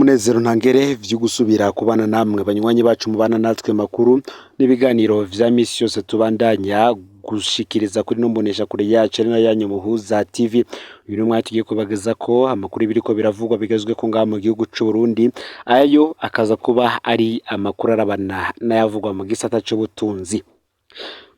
N'umunezero ntangere vyo gusubira kubana namwe banywanyi bacu mubana natwe makuru n'ibiganiro vya misi yose tubandanya gushikiriza kuri no mbonesha kure yacu ari nayo yanyu Muhuza TV. Uyu ni umwanya tugiye kubageza ko amakuru biriko biravugwa bigezwe ko ngaha mu gihugu c'u Burundi, ayo akaza kuba ari amakuru arabana n'ayavugwa mu gisata c'ubutunzi.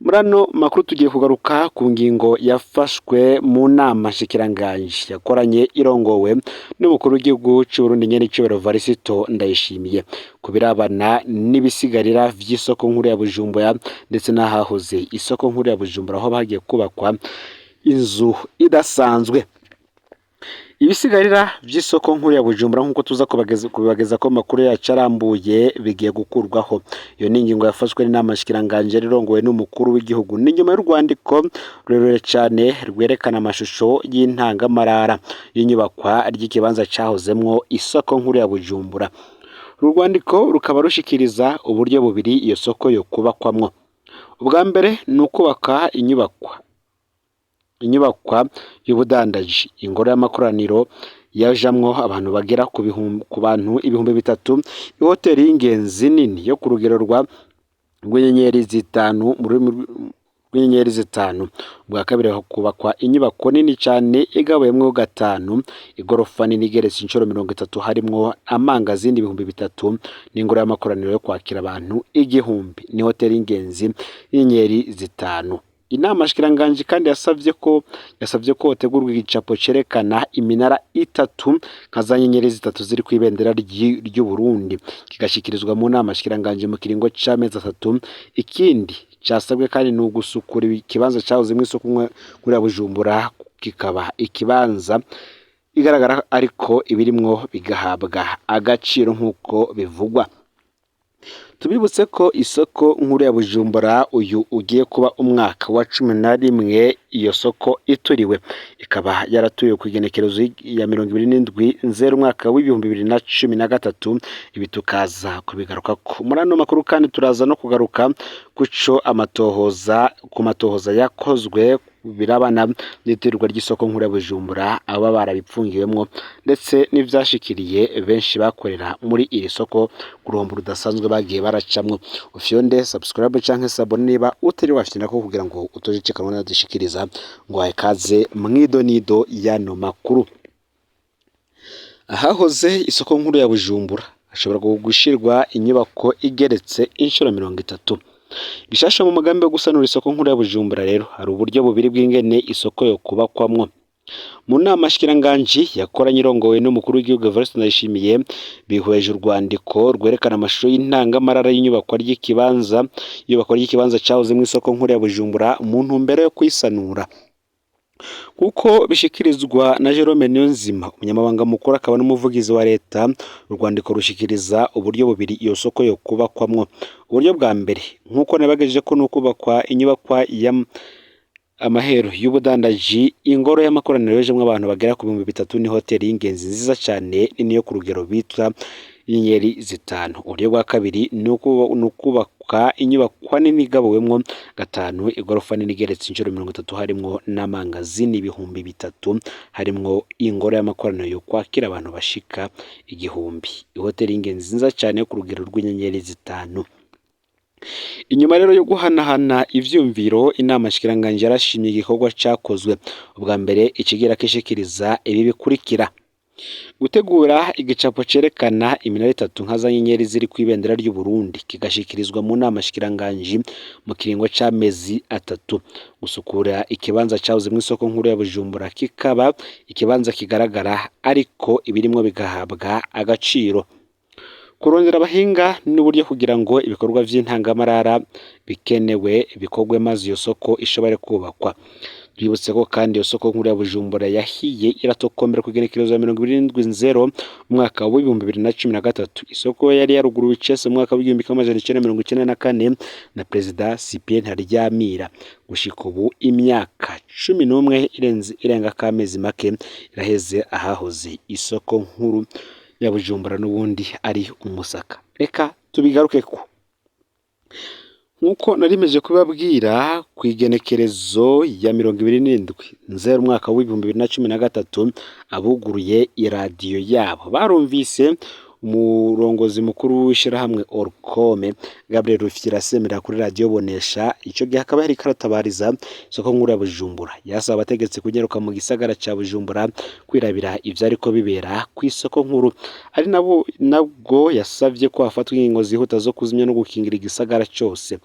Muri ano makuru tugiye kugaruka ku ngingo yafashwe mu nama nshikiranganji yakoranye irongowe n'umukuru w'igihugu c'Uburundi nyenicubahiro Varisito Ndayishimiye ku birabana n'ibisigarira vy'isoko nkuru ya Bujumbura ndetse n'ahahoze isoko nkuru ya Bujumbura aho bagiye kubakwa inzu idasanzwe. Ibisigarira vy'isoko nkuru ya Bujumbura, nk'uko tuza kubibageza ko makuru yacu arambuye, bigiye gukurwaho. Iyo ni ingingo yafashwe n'inama nshikiranganji irongowe n'umukuru w'igihugu. Ni nyuma y'urwandiko rurerure cane rwerekana amashusho y'intangamarara y'inyubakwa ry'ikibanza cahozemwo isoko nkuru ya Bujumbura. Uru rwandiko rukaba rushikiriza uburyo bubiri iyo soko yo kubakwamwo. Ubwa mbere ni ukubaka inyubakwa y'ubudandaji, ingoro y'amakoraniro yajamwo abantu bagera ku bantu 3000, ihoteli y'ingenzi nini yo ku rugero rw'inyenyeri zitanu mu rurimi rw'inyenyeri zitanu. Ubwa kabiri, hakubakwa inyubako nini cane igabuyemwo gatanu, igorofa nini igeretse incuro 30, harimwo amangazini 3000 n'ingoro y'amakoraniro yo kwakira abantu 1000 n'ihoteli y'ingenzi y'inyenyeri zitanu. Inama nshikiranganji kandi yasavye ko hotegurwa igicapo cerekana iminara itatu nka za nyenyeri zitatu ziri kw'ibendera ry'Uburundi, kigashikirizwa mu nama nshikiranganji mu kiringo c'amezi 3. Ikindi casabwe kandi ni ugusukura ikibanza cahozemwo isoko nkuru ya Bujumbura, kikaba ikibanza igaragara ariko ibirimwo bigahabwa agaciro nk'uko bivugwa. Tubibutse ko isoko nkuru ya Bujumbura uyu ugiye kuba umwaka wa 11 iyo soko ituriwe, ikaba yaraturiwe ku igenekerezo ya 27 Nzero umwaka w'2013. Ibi tukaza kubigarukako muri ano makuru. Kandi turaza no kugaruka kuco amatohoza ku matohoza yakozwe birabana n'iturirwa ry'isoko nkuru ya Bujumbura, aba barabipfungiwemwo ndetse n'ivyashikiriye benshi bakorera muri iri soko ku ruhombo rudasanzwe bagiye baracamwo. Ufyonde subscribe canke s'abonner niba utari wafyondako kugira ngo utojicikanwa n'adushikiriza. Ngo kaze mwidonido y'ano makuru. Ahahoze isoko nkuru ya Bujumbura hashobora gushirwa inyubako igeretse inshuro 30. Bishasha mu mugambi wo gusanura isoko nkuru ya Bujumbura rero, hari uburyo bubiri bw'ingene isoko yo kubakwamwo. Mu nama nshikiranganji yakoranye irongowe n'umukuru w'igihugu Evariste Ndayishimiye, bihweje urwandiko rwerekana amashusho y'intangamarara y'inyubakwa ry'ikibanza iyubakwa ry'ikibanza cahozemwo isoko nkuru ya Bujumbura mu ntumbero yo kwisanura. Kuko bishikirizwa na Jerome Niyonzima, umunyamabanga mukuru akaba n'umuvugizi wa leta, urwandiko rushikiriza uburyo bubiri iyo soko yo kubakwamwo. Uburyo bwa mbere, nk'uko nabagejeje ko, ni ukubakwa inyubakwa ya amahero y'ubudandaji, ingoro y'amakoraniro yejemwo abantu bagera ku 3000 n'ihoteli y'ingenzi nziza cane nini yo ku rugero bita inyenyeri zitanu. Uburyo bwa kabiri ni ukubaka inyubakwa nini igabuwemwo gatanu, igorofa nini igeretse inshuro 30, harimwo n'amangazini 3000, harimwo ingoro y'amakoraniro yo kwakira abantu bashika 1000, ihoteli y'ingenzi nziza cane yo ku rugero rw'inyenyeri zitanu. Inyuma rero yo guhanahana ivyumviro, inama nshikiranganji yarashimye igikorwa cakozwe. Ubwa mbere ikigira kishikiriza ibi bikurikira: gutegura igicapo cerekana iminara itatu nka za nyenyeri ziri kw'ibendera ry'u Burundi, kigashikirizwa mu nama nshikiranganji mu kiringo c'amezi 3; gusukura ikibanza cahozemwo isoko nkuru ya Bujumbura, kikaba ikibanza kigaragara ariko ibirimwo bigahabwa agaciro; kurondera abahinga n'uburyo kugira ngo ibikorwa vy'intangamarara bikenewe bikorwe maze iyo soko ishobore kubakwa. Twibutse ko kandi iyo soko nkuru ya Bujumbura yahiye iratokombera ku igenekerezo ya 27 Nzero umwaka w'2013. Isoko yari yaruguruwe icese mu mwaka w'1994 na Perezida Cyprien Ntaryamira. Gushika ubu imyaka 11 irenze, irenga k'amezi make iraheze ahahoze isoko nkuru ya Bujumbura n'ubundi ari umusaka. Reka tubigarukeko. Nk'uko narimeje kubabwira, ku igenekerezo ya 27 Nzero umwaka w'2013, abuguruye iradiyo yabo barumvise. Umurongozi mukuru w'ishirahamwe Orcome, Gabriel Rufyiri, asemera kuri radiyo Bonesha ico gihe akaba yariko aratabariza isoko nkuru ya Bujumbura, yasaba abategetsi kunyaruka mu gisagara ca Bujumbura kwirabira ivyariko bibera kw'isoko nkuru. Ari nabo nabwo yasavye ko hafatwa ingingo zihuta zo kuzimya no gukingira igisagara cose.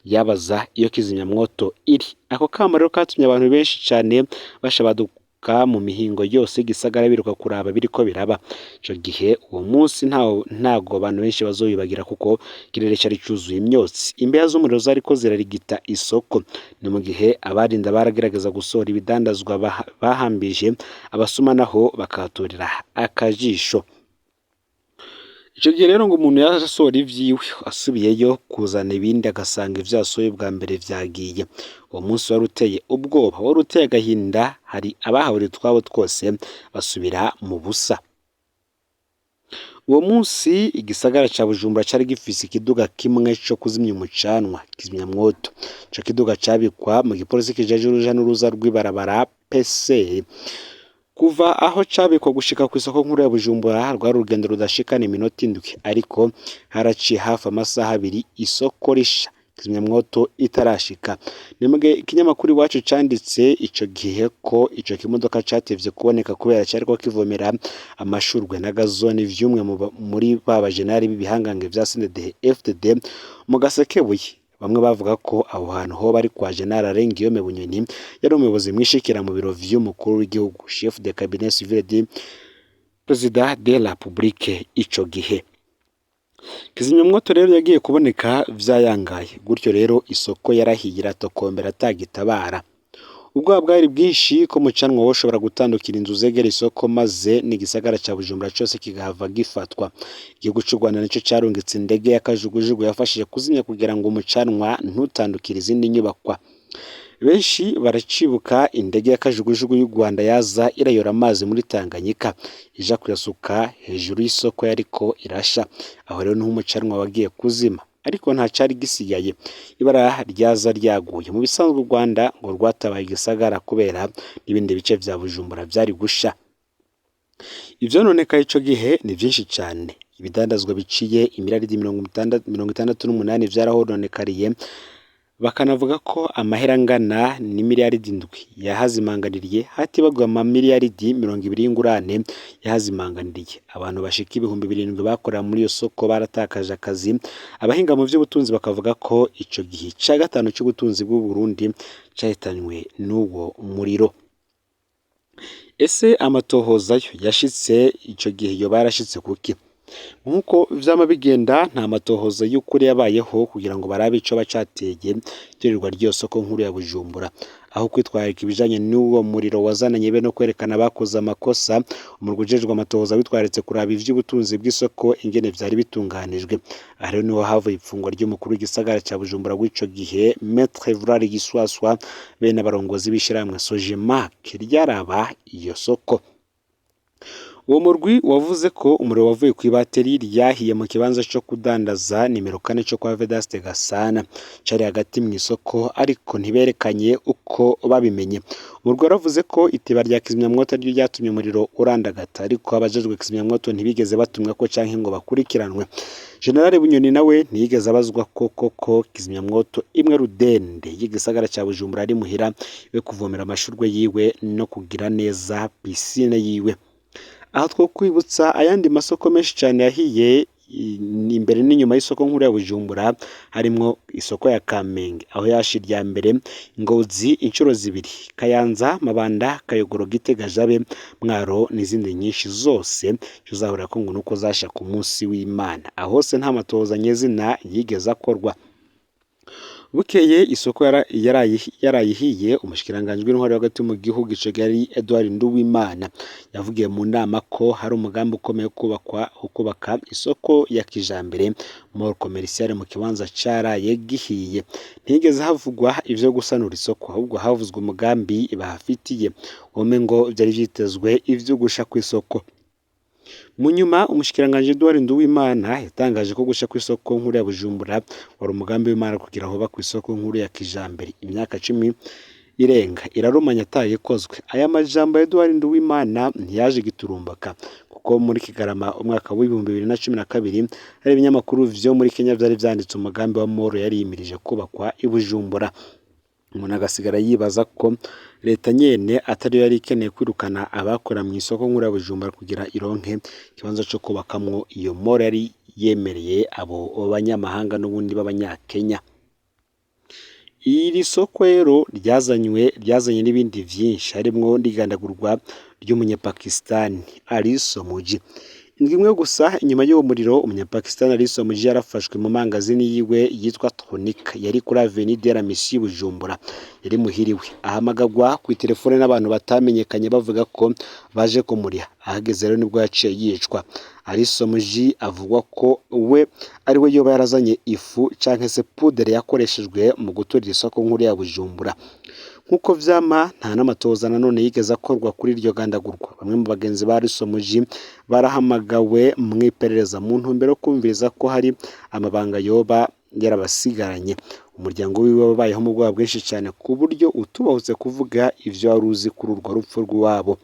Yabaza iyo kizimyamwoto iri. Ako kamo rero katumye abantu benshi cane bashabaduka mu mihingo yose y'igisagara biruka kuraba biriko biraba. Ico gihe uwo munsi ntago abantu benshi bazowibagira, kuko ikirere cari cuzuye imyotsi, imbeya z'umuriro zariko zirarigita isoko. Ni mu gihe abarinda baragerageza gusohora ibidandazwa bahambije, abasuma naho bakahaturira akajisho. Ico gihe rero ngo umuntu yasohora ivyiwe, asubiyeyo kuzana ibindi agasanga ivyo yasohoye bwa mbere vyagiye. Uwo munsi wari uteye ubwoba, wari uteye agahinda. Hari abahaburiye utwabo twose basubira mu busa. Uwo munsi igisagara ca Bujumbura cari gifise ikiduga kimwe co kuzimya umucanwa, kizimyamwoto. Ico kiduga cabikwa mu gipolisi kijejwe uruja n'uruza rw'ibarabara, PCR. Kuva aho cabikwa gushika kw'isoko nkuru ya Bujumbura rwari urugendo rudashikana iminota 7, ariko haraciye hafi amasaha 2 isoko risha, kizimyamwoto itarashika. Ni mugihe ikinyamakuru Iwacu canditse ico gihe ko ico kimodoka catevye kuboneka kubera cariko kivomera amashurwe na gazoni vy'umwe muri ba bajenali b'ibihangange vya CNDD FDD mu Gasekebuye. Bamwe bavuga ko aho hantu hoba ari kwa General Alain Guillaume Bunyoni, yari umuyobozi mwishikira mu biro vy'umukuru w'igihugu, chef de cabinet civil du président de la République ico gihe. Kizimyamwoto rero yagiye kuboneka vyayangaye. Gutyo rero isoko yarahiye iratokombera atagitabara. Ubwoba bwari bwinshi ko umucanwa woshobora gutandukira inzu zegera isoko, maze n'igisagara ca Bujumbura cose kigahava gifatwa. Igihugu c'u Rwanda nico carungitse indege ya kajugujugu yafashije kuzimya kugira ngo umucanwa ntutandukire izindi nyubakwa. Benshi baracibuka indege ya kajugujugu y'u Rwanda yaza irayora amazi muri Tanganyika ija kuyasuka hejuru y'isoko yariko irasha. Aho rero niho umucanwa wagiye kuzima, ariko nta cari gisigaye, ibara ryaza ryaguye. Mu bisanzwe u Rwanda ngo rwatabaye igisagara kubera n'ibindi bice vya Bujumbura vyari gusha. Ivyononekaye ico gihe ni vyinshi cane. Ibidandazwa biciye imiraridi 68 vyarahononekariye, bakanavuga ko amahera angana n'imiliyaridi 7 yahazimanganiriye, hatibagiwe amamiliyaridi 20 y'ingurane yahazimanganiriye. Abantu bashika 7000 bakorera muri iyo soko baratakaje akazi. Abahinga mu vy'ubutunzi bakavuga ko ico gihe ica gatanu c'ubutunzi bw'u Burundi cahitanywe n'uwo muriro. Ese amatohoza yo yashitse ico gihe yoba yarashitse kuki? Nk'uko vyama bigenda, nta matohoza y'ukuri yabayeho kugira ngo barabe icoba cateye iturirwa ry'iyo soko nkuru ya Bujumbura. Aho kwitwararika ibijanye n'uwo muriro wazananye be no kwerekana abakoze amakosa, umurwi ujejwe amatohoza witwararitse kuraba ivy'ubutunzi bw'isoko ingene vyari bitunganijwe. Aha rero niho havuye ifungwa ry'umukuru w'igisagara ca Bujumbura w'ico gihe, Maître Evrard Giswaswa, be n'abarongozi b'ishirahamwe Sojemac ryaraba iyo soko. Uwo murwi wavuze ko umuriro wavuye kw'ibateri ryahiye mu kibanza co kudandaza nimero 4 co kwa Vedaste Gasana cari hagati mw'isoko, ariko ntiberekanye uko babimenye. Umurwi waravuze ko itiba rya kizimyamwoto ariryo ryatumye umuriro urandagata, ariko abajejwe kizimyamwoto ntibigeze batumwako canke ngo bakurikiranwe. General Bunyoni nawe ntiyigeze abazwa ko koko kizimyamwoto imwe rudende y'igisagara ca Bujumbura ari muhira iwe kuvomera amashurwe yiwe no kugira neza piscine yiwe. Aha twokwibutsa ayandi masoko menshi cane yahiye imbere n'inyuma y'isoko nkuru ya Bujumbura, harimwo isoko ya Kamenge aho yashe irya mbere, Ngozi incuro zibiri, Kayanza, Mabanda, Kayogoro, Gitega, Jabe, Mwaro n'izindi nyinshi zose ico zahurira ngo nuko zasha ku munsi w'Imana. Aho hose nta matohoza nyezina yigeze akorwa. Bukeye isoko yarayihiye, umushikiranganji w'intwaro hagati mu gihugu ico gihe yari Edouard Nduwimana yavugiye mu nama ko hari umugambi ukomeye wo kubaka isoko ya kijambere, mall commercial, mu kibanza caraye gihiye. Ntihigeze havugwa ivyo gusanura isoko, ahubwo havuzwe umugambi bahafitiye, womengo vyari vyitezwe ivyo gusha kw'isoko. Mu nyuma umushikiranganji Edouard Nduwimana yatangaje ko gusha kw'isoko nkuru ya Bujumbura wari umugambi w'Imana kugira hubakwe isoko nkuru ya kijambere. Imyaka 10 irenga irarumanya atayikozwe. Aya majambo ya Edouard Nduwimana ntiyaje giturumbuka, kuko Kuko muri Kigarama umwaka w'2012 hari ibinyamakuru vyo muri Kenya vyari vyanditse umugambi wa mall yari yimirije kubakwa i Bujumbura. Umuntu agasigara yibaza ko leta nyene atariyo yari ikeneye kwirukana abakora mw'isoko nkuru ya Bujumbura kugira ironke ikibanza co kubakamwo iyo mall yari yemereye abo banyamahanga n'ubundi b'abanyakenya. Iri soko rero ryazanye n'ibindi vyinshi harimwo n'igandagurwa ry'umunyapakistani Ali Somuji. Indwi imwe gusa inyuma y'uwo muriro, umunyapakistani Ali Somuji yarafashwe mu mangazini yiwe yitwa Tronica yari kuri Avenue de la Mission Bujumbura, yari muhiriwe, ahamagagwa kw'iterefone n'abantu batamenyekanye bavuga ko baje kumuriha. Ahageze rero nibwo yaciye yicwa. Ali Somuji avugwa ko we ari we yoba yarazanye ifu canke se pudere yakoreshejwe mu guturira isoko nkuru ya Bujumbura. Nk'uko vyama, nta n'amatohoza nanone yigeze akorwa kuri iryo gandagurwa. Bamwe mu bagenzi ba Ali Somuji barahamagawe mw'iperereza mu ntumbero yo kumviriza ko hari amabanga yoba yarabasigaranye. Umuryango wiwe wabayeho mu bwoba bwinshi cane ku buryo utubahutse kuvuga ivyo wari uzi kuri urwo rupfu rw'iwabo.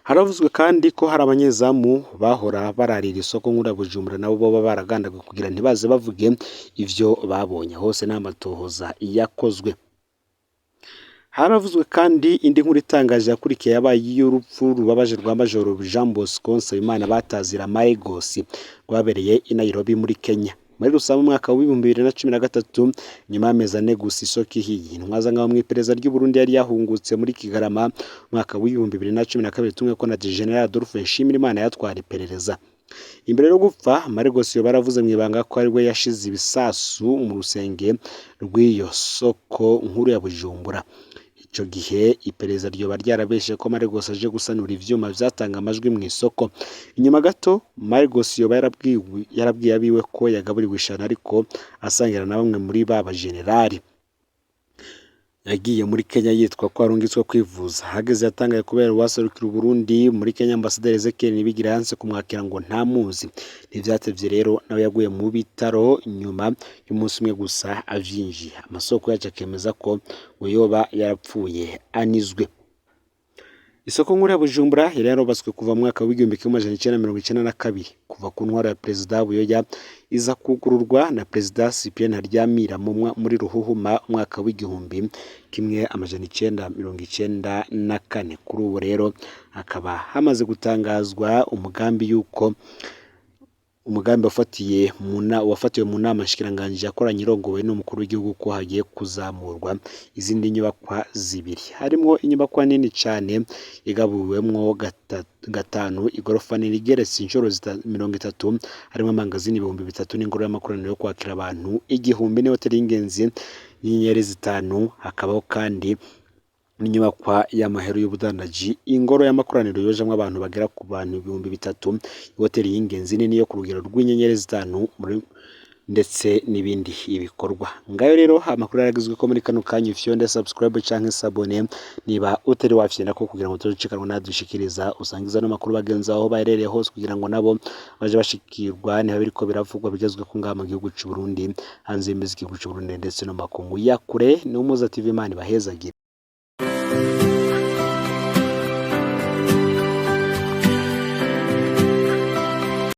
Haravuzwe kandi ko hari abanyezamu bahora bararira isoko nkuru ya Bujumbura nabo boba baragandaguwe kugira ntibaze bavuge ivyo babonye. Hose nta matohoza yakozwe. Haravuzwe kandi indi nkuru itangaje yakurikiye yabaye iy'urupfu rubabaje rwa Majoro Jean Bosco Nsabimana batazira Maegos, rwabereye i Nairobi muri Kenya. Muri rusange umwaka w'2013, nyuma y'amezi 4 gusa isoko ihiye, intwazangabo mw'iperereza ry'u Burundi yari yahungutse muri Kigarama umwaka w'2012 tumwe ko na General Adolphe Nshimirimana yatwara iperereza. Imbere yo gupfa, Margos yoba yaravuze mw'ibanga ko ari we yashize ibisasu mu rusenge rw'iyo soko nkuru ya Bujumbura. Ico gihe iperereza ryoba ryarabeshe ko Margos aje gusanura ivyuma vyatanga amajwi mw'isoko. Inyuma gato Margos yoba yarabwiye abiwe ko yagaburiwe ishano ariko asangira na bamwe muri ba bajenerali. Yagiye muri Kenya yitwa ko arungitswe kwivuza. Ahageze yatangaye kubera uwaserukira Uburundi muri Kenya Ambasaderi Ezekiel Nibigira yanse kumwakira ngo ntamuzi. Ntivyatevye rero nawe yaguye mu bitaro nyuma y'umunsi umwe gusa avyinjiye. Amasoko yacu akemeza ko ngo yoba yarapfuye anizwe. Isoko nkuru ya Bujumbura yari yarubatswe kuva mu mwaka w'1992 kuva ku ntwaro ya Perezida Buyoya, iza kugururwa na Perezida Cyprien Ntaryamira muri Ruhuhuma umwaka w'1994. Kuri ubu rero hakaba hamaze gutangazwa umugambi yuko umugambi wafatiwe mu nama nshikiranganji yakoranye irongowe n'umukuru w'igihugu ko hagiye kuzamurwa izindi nyubakwa zibiri, harimwo inyubakwa nini cane igabuwemwo gatanu, igorofa nini igeretse inshuro 30, harimwo amangazini 3000 n'ingoro y'amakoraniro yo kwakira abantu 1000 n'ihoteli y'ingenzi y'inyenyeri 5. Hakabaho kandi n'inyubakwa y'amahero y'ubudandaji, ingoro y'amakoraniro yojamwo abantu bagera ku bantu 3000, ihoteli y'ingenzi nini yo ku rugero rw'inyenyeri 5 ndetse n'ibindi ibikorwa. Ngayo rero amakuru yaragizwe ko muri kano kanya. Ufyonde subscribe canke s'abonner niba utari wafyenda ko kugira ngo tuzicishikanwe nadushikiriza, usangiza no makuru bagenzi aho baherereye hose kugira ngo nabo baje bashikirwa niba biriko biravugwa bigezwe ko ngaha mu gihugu c'u Burundi, hanze y'imbizi igihugu c'u Burundi ndetse no makungu ya kure. Ni Umuza TV, Imana ibahezagire.